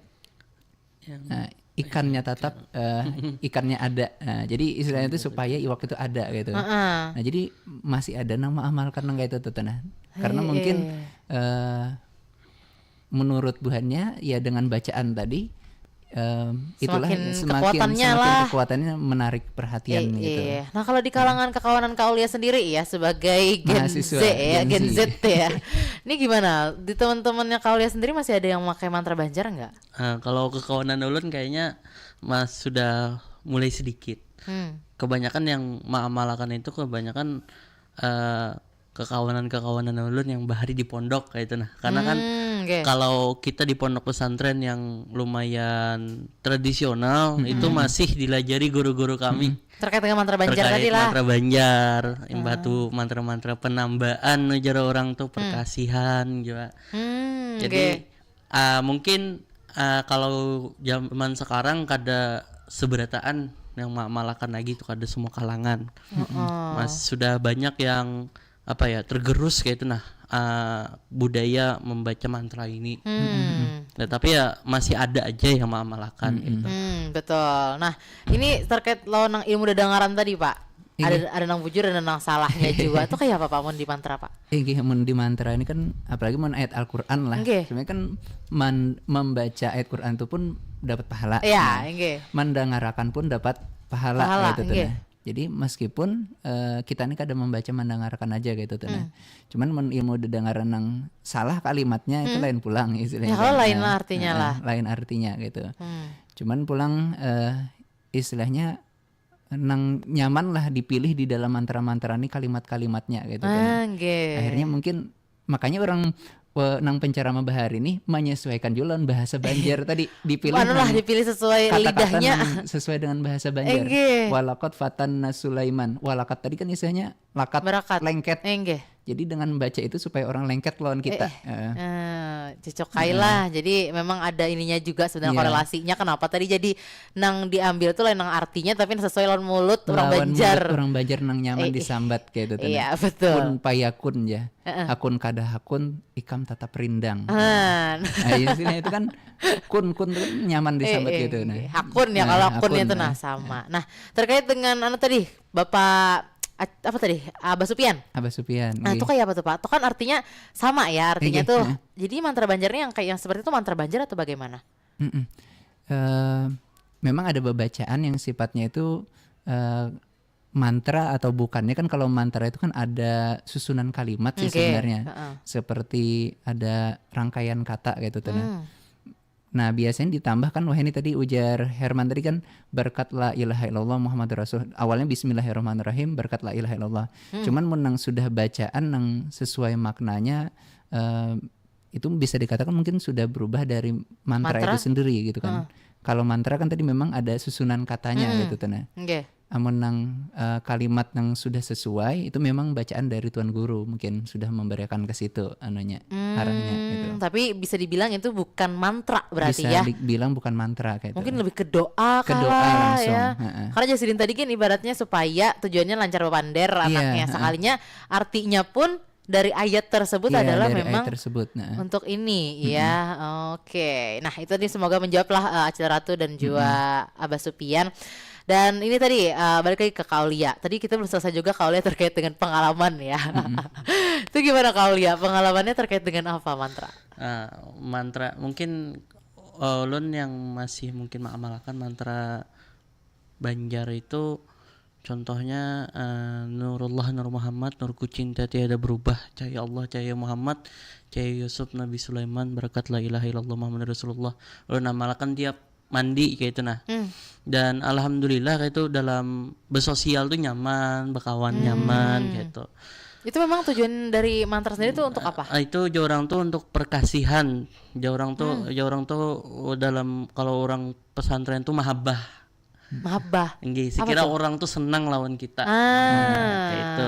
Yang Nah, ikannya tatap eh, ikannya ada. Nah, jadi istilahnya itu supaya iwak itu ada gitu. Heeh. Nah, jadi masih ada nang mengamalkan nang kayak itu tuh nah. Karena Iya, mungkin iya. eh, menurut buhannya ya dengan bacaan tadi Em, itulah Semakin semakin kekuatannya semakin lah. kekuatannya menarik perhatian Eh, gitu. Iya. Nah, kalau di kalangan kekawanan Kak Aulia sendiri ya, sebagai Gen Mahasiswa, Z ya, Gen Gen Z. Z ya. Ini gimana? Di teman-temannya Kak Aulia sendiri masih ada yang pakai mantra Banjar nggak? Eh, kalau kekawanan ulun kayaknya mas sudah mulai sedikit. Hmm. Kebanyakan yang maamalakan itu kebanyakan eh, kekawanan-kekawanan ulun yang bahari di pondok kayak itu nah. Karena kan Hmm, oke. kalau kita di pondok pesantren yang lumayan tradisional itu masih dilajari guru-guru kami Terkait dengan mantra Banjar terkait tadi lah. mantra Banjar, imbah tu mantra-mantra penambaan ujar orang tuh perkasihan juga. Hmm, Jadi oke. ah, mungkin ah, kalau zaman sekarang kada seberataan yang maamalakan lagi tuh kada semua kalangan. Heeh. Mas sudah banyak yang apa ya tergerus kayak itu nah ah, budaya membaca mantra ini. Hmm. Nah, tapi ya masih ada aja yang maamalakan gitu. Hmm, betul. Nah, ini terkait lawan nang ilmu dedengaran tadi, Pak. Iya. Ada ada nang bujur dan nang salahnya juga. Itu kayak apa, Pak, mun di mantra, Pak? Inggih, mun di mantra ini kan, apalagi mun ayat Al-Quran lah. Inggih. Sebenarnya kan man- membaca ayat Quran itu pun dapat pahala. Iya, Nah, inggih. Mendengarakan pun dapat pahala, Pahala, kayak itu tuh, inggih. nah. Jadi meskipun eh, kita ini kada membaca, mendengarkan aja gitu tuh, nah. Hmm. Cuman mun ilmu dedengaran yang salah kalimatnya itu Hmm. lain pulang istilahnya. Ya, kalau lain Nah, lah artinya nah, lah. Lain artinya gitu. Hmm. Cuman pulang eh, istilahnya nang nyaman lah dipilih di dalam mantra-mantra ini kalimat-kalimatnya gitu tuh, nah. Ah, nggih. Akhirnya mungkin makanya orang eh, nang penceramah bahari nih menyesuaikan juga lawan bahasa Banjar tadi, dipilih Anu lah, nang dipilih sesuai kata-kata lidahnya. Nang sesuai dengan bahasa Banjar. Inggih. Walaqad fatanna Sulaiman. Walaqad tadi kan istilahnya lakat, Berakat. Lengket. Inggih. Jadi dengan baca itu supaya orang lengket lawan kita. Eh, Eh, Eh, cocok kai lah. Jadi memang ada ininya juga sebenarnya, Iya. Korelasinya kenapa tadi jadi nang diambil tuh lain nang artinya, tapi sesuai lawan mulut orang Lawan Banjar. Mulut orang Banjar nang nyaman Eh, disambat kayak itu tuh, nah. Iya, betul. Kun payakun ya. Heeh. Hakun kada hakun, ikam tatap rindang. Ah. Nah, istilahnya itu kan kun kun tuh kan nyaman disambat Eh, eh, gitu, nah. eh. Hakun ya, Nah, kalau hakun hakun, itu nah nah. Sama. Nah, terkait dengan anu tadi, Bapak a- apa tadi? Abah Supian. Abah Supian. Nah, Nggih. Itu kayak apa tuh, Pak? Itu kan artinya sama ya, artinya Nggih, tuh. nah. Jadi mantra Banjarnya yang kayak yang seperti itu mantra Banjar atau bagaimana? Mm-mm. Eh, memang ada bebacaan yang sifatnya itu eh, mantra atau bukannya kan, kalau mantra itu kan ada susunan kalimat sih Oke, sebenarnya. Heeh. Seperti ada rangkaian kata gitu tuh, nah. Hmm. Nah, biasanya ditambahkan, wah, ini tadi ujar Herman tadi kan, berkat la ilaha illallah Muhammad Rasul. Awalnya bismillahirrahmanirrahim, berkat la ilaha illallah. Hmm. Cuman mun nang sudah bacaan nang sesuai maknanya eh, itu bisa dikatakan mungkin sudah berubah dari mantra, Mantra? Itu sendiri gitu kan. Heeh. Kalau mantra kan tadi memang ada susunan katanya Hmm. gitu tuh, nah. Oke. Amun nang eh, kalimat nang sudah sesuai itu memang bacaan dari tuan guru, mungkin sudah memberikan ke situ anunya, arahnya gitu. Hmm, tapi bisa dibilang itu bukan mantra berarti Bisa ya. Dibilang bukan mantra kayak itu. Mungkin lebih ke doa Ke doa kah langsung, ya. Heeh. Karena Jasidin tadi kan ibaratnya supaya tujuannya lancar bapander Iya, anaknya. Heeh. Sekalinya artinya pun dari ayat tersebut Iya, adalah dari memang ayat tersebut, nah. Untuk ini ya. Oke. Nah, itu nih semoga menjawab lah eh, Acil Ratu dan juga Abah Supian. Dan ini tadi eh, balik lagi ke Kak Aulia. Tadi kita belum selesai juga, Kak Aulia, terkait dengan pengalaman ya. Itu gimana, Kak Aulia? Pengalamannya terkait dengan apa mantra? Ah, mantra mungkin eh, ulun yang masih mungkin mengamalkan mantra Banjar itu contohnya eh, Nurullah Nur Muhammad, nurku cinta tiada berubah, cahaya Allah, cahaya Muhammad, cahaya Yusuf, Nabi Sulaiman, berkat la ilaha illallah Muhammad Rasulullah. Ulun amalkan tiap mandi kayak itu nah. Hmm. Dan alhamdulillah kayak itu dalam bersosial tuh nyaman, berkawan Hmm. nyaman kayak itu. Itu memang tujuan dari mantra sendiri tuh untuk apa? Ah, itu jauh orang tuh untuk perkasihan, jauh orang tuh Hmm. jauh orang tuh dalam kalau orang pesantren tuh mahabbah. Mahabbah. Nggih, Apa sekira tuh? Orang tuh senang lawan kita. Ah. Nah, kayak itu.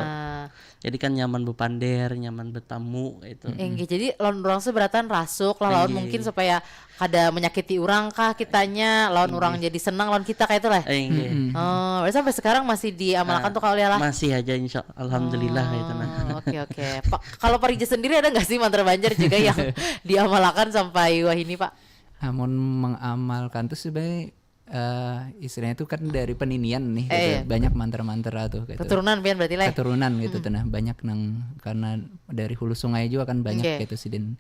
Jadi kan nyaman bepander, nyaman bertamu kayak itu. Inggih, jadi lawan orang seberataan rasuk lah, lawan Inggih. Mungkin supaya kada menyakiti orang kah kitanya, lawan orang jadi senang lawan kita kayak itu lah. Eh, nggih. Mm-mm. Oh, berarti sampai sekarang masih diamalkan Ah, tuh, Kak Aulia lah. Masih aja insya Allah, alhamdulillah Oh, kayak itu nah. Oke, oke. Pak, kalau Parija sendiri ada nggak sih mantra Banjar juga yang diamalkan sampai wah ini, Pak? Amun mengamalkan tuh sebenarnya eh, istilahnya itu kan dari peninian nih, Eh, gitu. Iya. Banyak Mantra-mantra tuh gitu. Keturunan pian berarti lah. Keturunan gitu tuh, nah, banyak nang karena dari hulu sungai juga kan banyak Oke. Gitu sih, dan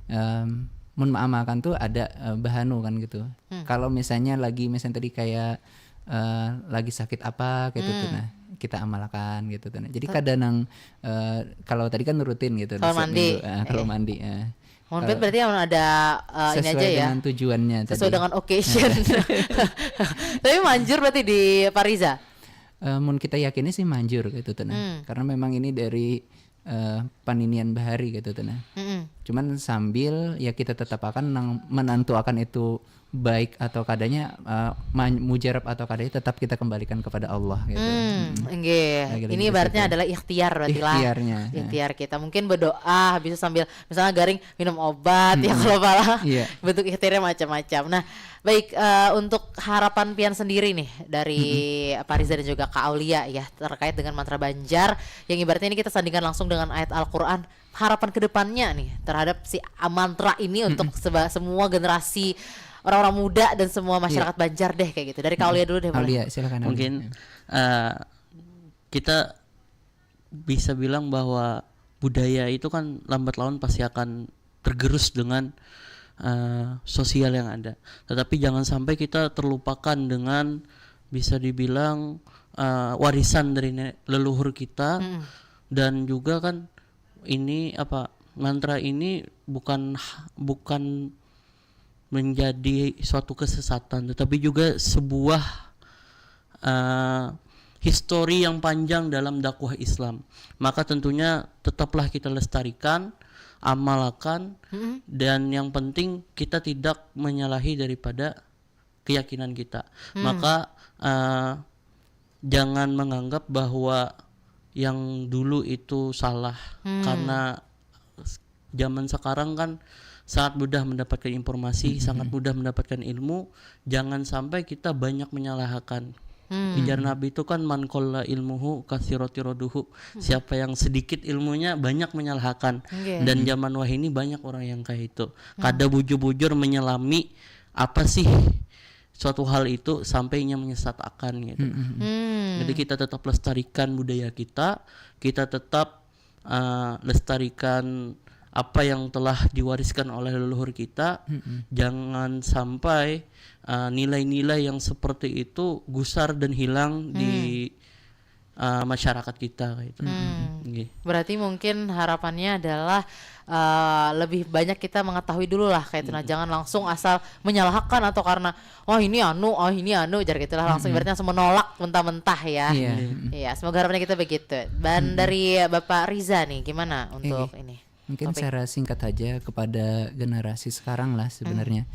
em, mun maamalkan tuh ada, eh, bahanu kan gitu. Hmm. Kalau misalnya lagi, misalnya tadi kayak, eh, lagi sakit apa gitu tuh, Hmm. nah, kita amalkan gitu tuh. Nah, jadi Ter- kada nang, eh, kalau tadi kan rutin gitu di Kalau setiap mandi. minggu, eh, kalau Eh. mandi, eh. Mohon Kalau berarti yang ada, eh, ini sesuai aja ya. Dengan tujuannya Sesuai tadi. Dengan occasion. Tapi manjur berarti di Pak Riza? Eh, mun kita yakinnya sih manjur gitu tuh, nah. Hmm. Karena memang ini dari, eh, paninian bahari gitu tuh, nah. Mm-mm. Cuman sambil ya kita tetap akan nang menantuakan itu baik atau kadanya, eh, man- mujarab atau kadanya, tetap kita kembalikan kepada Allah gitu. Hmm, Mm-mm. enggak. Lagi-lagi Ini di ibaratnya situ. Adalah ikhtiar berarti lah. Ikhtiarnya, ya. Ikhtiar kita. Mungkin berdoa, bisa sambil misalnya garing minum obat ya Mm-mm. kalau malah Iya. bentuk ikhtiarnya macam-macam. Nah, baik, eh, untuk harapan pian sendiri nih dari Pak Riza dan juga Kak Aulia ya, terkait dengan mantra Banjar yang ibaratnya ini kita sandingkan langsung dengan ayat Al-Quran. Harapan kedepannya nih terhadap si mantra ini untuk seba- semua generasi orang-orang muda dan semua masyarakat Banjar deh kayak gitu. Dari Kak Aulia dulu deh, boleh. Aulia, silakan, Aulia. Mungkin, eh, kita bisa bilang bahwa budaya itu kan lambat laun pasti akan tergerus dengan, eh, sosial yang ada. Tetapi jangan sampai kita terlupakan dengan, bisa dibilang, eh, warisan dari ne- leluhur kita. Mm-mm. Dan juga kan ini apa, mantra ini bukan ha- bukan menjadi suatu kesesatan, tetapi juga sebuah, eh, histori yang panjang dalam dakwah Islam. Maka tentunya tetaplah kita lestarikan, amalkan, Mm-mm. dan yang penting kita tidak menyalahi daripada keyakinan kita. Hmm. Maka, eh, jangan menganggap bahwa yang dulu itu salah, Hmm. karena zaman sekarang kan sangat mudah mendapatkan informasi, Hmm. sangat mudah mendapatkan ilmu. Jangan sampai kita banyak menyalahkan. Hmm. Ujar Nabi itu kan, "Man qalla ilmuhu katsura taraduhu." Siapa yang sedikit ilmunya banyak menyalahkan. Oke. Dan zaman wahini banyak orang yang kayak itu. Kada bujur-bujur menyelami apa sih suatu hal itu sampai inya menyesatakan gitu. Mm-mm. Hmm. Jadi kita tetap lestarikan budaya kita, kita tetap, eh, lestarikan apa yang telah diwariskan oleh leluhur kita. Mm-mm. Jangan sampai, eh, nilai-nilai yang seperti itu gusar dan hilang di, eh, masyarakat kita gitu. Hmm. Nggih. Berarti mungkin harapannya adalah, eh, lebih banyak kita mengetahui dulu lah kayak itu. Nah, jangan langsung asal menyalahkan atau karena, "Oh, ini anu, oh, ini anu," jar gitu lah. Langsung Mm-mm. Ibaratnya langsung menolak mentah-mentah ya. Iya. Iya, semoga harapannya kita begitu. Dan Mm-mm. dari Bapak Riza nih, gimana untuk Iya. Ini? Mungkin Topik. Secara singkat saja kepada generasi sekarang lah sebenarnya.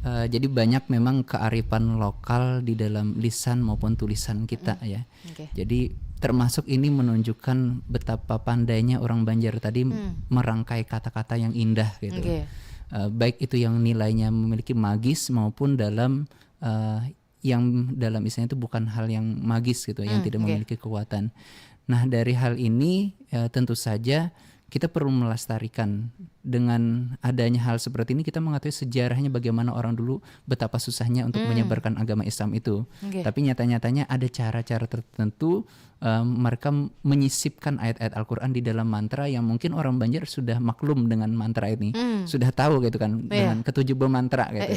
Eh, jadi banyak memang kearifan lokal di dalam lisan maupun tulisan kita ya. Oke. Jadi termasuk ini menunjukkan betapa pandainya orang Banjar tadi Hmm. merangkai kata-kata yang indah gitu. Oke. Eh, baik itu yang nilainya memiliki magis maupun dalam, eh, yang dalam istilahnya itu bukan hal yang magis gitu, yang Hmm, tidak oke. Memiliki kekuatan. Nah, dari hal ini, eh, tentu saja kita perlu melestarikan. Dengan adanya hal seperti ini, kita mengetahui sejarahnya bagaimana orang dulu betapa susahnya untuk Hmm. Menyebarkan agama Islam itu. Oke. Tapi nyata-nyatanya ada cara-cara tertentu, eh, mereka menyisipkan ayat-ayat Al-Quran di dalam mantra yang mungkin orang Banjar sudah maklum dengan mantra ini, Hmm. sudah tahu gitu kan, Iya. Dengan ketujuh buah mantra gitu.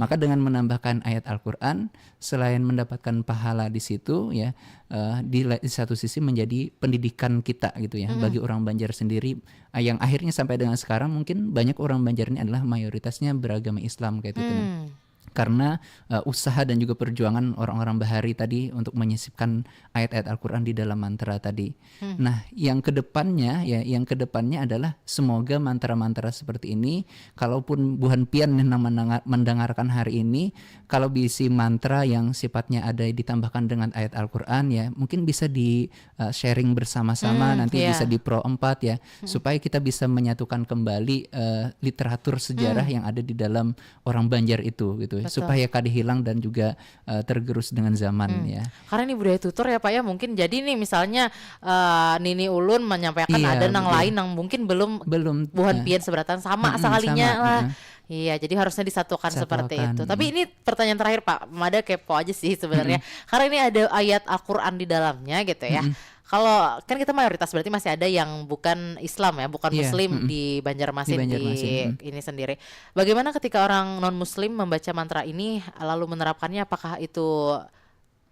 Maka dengan menambahkan ayat Al-Quran, selain mendapatkan pahala di situ ya, eh, di, la- di satu sisi menjadi pendidikan kita gitu ya, Mm-mm. Bagi orang Banjar sendiri, eh, yang akhirnya sampai dengan sekarang mungkin banyak orang Banjar ini adalah mayoritasnya beragama Islam kayak gitu. Hmm. Karena, eh, usaha dan juga perjuangan orang-orang bahari tadi untuk menyisipkan ayat-ayat Al-Quran di dalam mantra tadi. Hmm. Nah, yang kedepannya ya, yang kedepannya adalah semoga mantra-mantra seperti ini, kalaupun buhan pian nih nang mendengar, mendengarkan hari ini, kalau bisi mantra yang sifatnya ada ditambahkan dengan ayat Al-Quran ya, mungkin bisa di, eh, sharing bersama-sama, Hmm, nanti iya. Bisa di pro empat ya, supaya kita bisa menyatukan kembali, eh, literatur sejarah Hmm. Yang ada di dalam orang Banjar itu gitu, Betul. Supaya kada hilang dan juga, eh, tergerus dengan zaman Hmm. Ya. Karena ini budaya tutur ya Pak ya, mungkin jadi nih misalnya, eh, nini ulun menyampaikan Iya, ada nang betul. Lain nang mungkin belum Belum, buhan eh, pian seberatan sama mm-mm, sekalinya sama, lah. eh. Iya, jadi harusnya disatukan seperti Satukan, itu. Tapi mm. Ini pertanyaan terakhir Pak, mada kepo aja sih sebenarnya. Karena ini ada ayat Al-Quran di dalamnya gitu ya. Mm-mm. Kalau kan kita mayoritas berarti masih ada yang bukan Islam ya, bukan Iya, Muslim mm-mm. di Banjarmasin Di di, Banjarmasin, mm. ini sendiri. Bagaimana ketika orang non Muslim membaca mantra ini lalu menerapkannya, apakah itu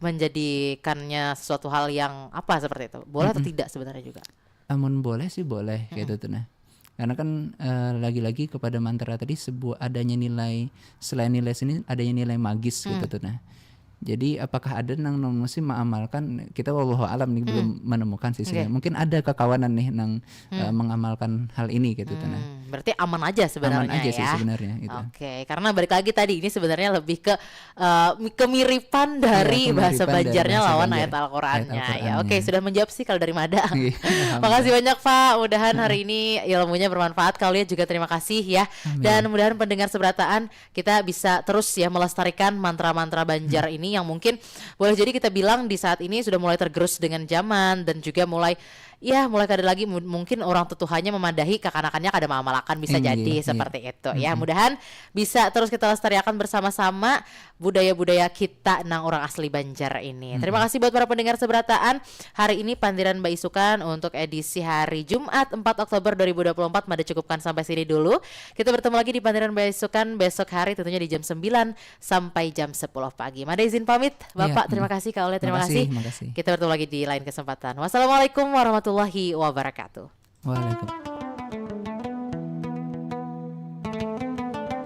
menjadikannya sesuatu hal yang apa seperti itu? Boleh atau Mm-mm. tidak sebenarnya juga? Amun boleh sih boleh gitu tuh nah. Karena kan eh, lagi-lagi kepada mantra tadi sebuah adanya nilai, selain nilai seni, adanya nilai magis gitu Hmm. tuh nah. Jadi apakah ada nang non muslim mengamalkan, kita wallahu alam nih, Hmm. belum menemukan sih Oke. sebenarnya. Mungkin ada kekawanan nih nang eh, Hmm. mengamalkan hal ini gitu tuh nah. Hmm, berarti aman aja sebenarnya Aman aja ya. Sih sebenarnya gitu. Oke, karena balik lagi tadi ini sebenarnya lebih ke eh, kemiripan dari Iya, bahasa kemiripan dari Banjarnya bahasa lawan Banjar. Ayat Al-Qurannya. Ayat Ya, Al-Qurannya. Oke, sudah menjawab sih kalau dari Mada. Iya, alhamdulillah. Makasih banyak Pak. Mudahan hari ini ilmunya bermanfaat. Kalau lihat juga terima kasih ya. Amin. Dan mudahan pendengar seberataan kita bisa terus ya melestarikan mantra-mantra Banjar ini yang mungkin boleh jadi kita bilang di saat ini sudah mulai tergerus dengan zaman dan juga mulai ya mulai kada lagi mu- mungkin orang tetuhanya memadahi kakanakannya kada mengamalkan, bisa Inggih, jadi iya. Seperti itu ya. Mm-mm. Mudahan bisa terus kita lestarikan bersama-sama budaya-budaya kita nang orang asli Banjar ini. Terima kasih buat para pendengar seberataan. Hari ini Pandiran Baisukan untuk edisi hari Jumat empat Oktober dua ribu dua puluh empat Mada cukupkan sampai sini dulu. Kita bertemu lagi di Pandiran Baisukan besok hari, tentunya di jam sembilan sampai jam sepuluh pagi. Mada izin pamit. Bapak, Iya, terima mm. kasih. Kak Oleh, terima Makasih, kasih. Makasih. Kita bertemu lagi di lain kesempatan. Wassalamualaikum warahmatullahi wabarakatuh. Waalaikumsalam.